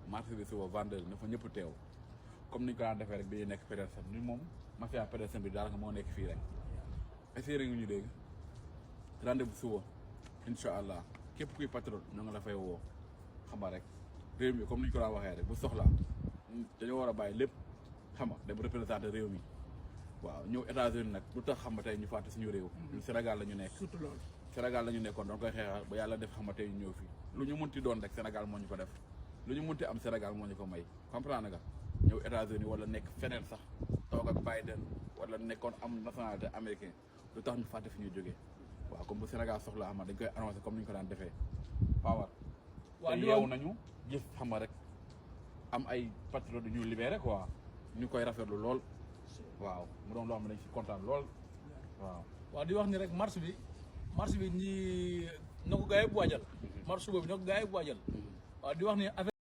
marché bi suba vendeur na fa ñëpp teew comme niñ ko daan defee rek bi nekk Petersen ni moom mafia Petersen bi daanaka moo nekk fii rek essayé nga ñu dégg rendez-vous suba incha allah képp kuy patriote ñoo ngi la fay woo xam nga rek réew mi comme niñ ko daan waxee rek bu soxlaa dañoo war a bàyyi lépp xam nga dem représenté réew mi waaw ñëw États-Unis nag lu tax xam nga tey ñu fàtte suñu réew ñun Sénégal la ñu nekk surtout loolu Sénégal la ñu nekkoon doon koy xeexal ba yàlla def xam nga tey ñu ñëw fii lu ñu munti doon rek Sénégal moo ñu ko def lu ñu munti am Sénégal moo ñu ko may comprendre nga ñëw États-Unis wala nekk feneen sax toog ak Biden wala nekkoon am nationalité américain lu tax ñu fàtte fi ñuy jógee waaw comme bu Sénégal soxla xam nga dañ koy annoncé comme ni ñu ko daan defee Power te yeewu nañu gis xam nga rek am ay patriotes yu ñu libéré quoi ñu koy rafetlu lool waaw mu doon loo xam ne dañ si kontaan lool waaw. waaw di wax ni rek marche bi ñi na ko gars yi bu waajal. marche suba bi na ko gars yi bu waajal. waaw di wax ni affaire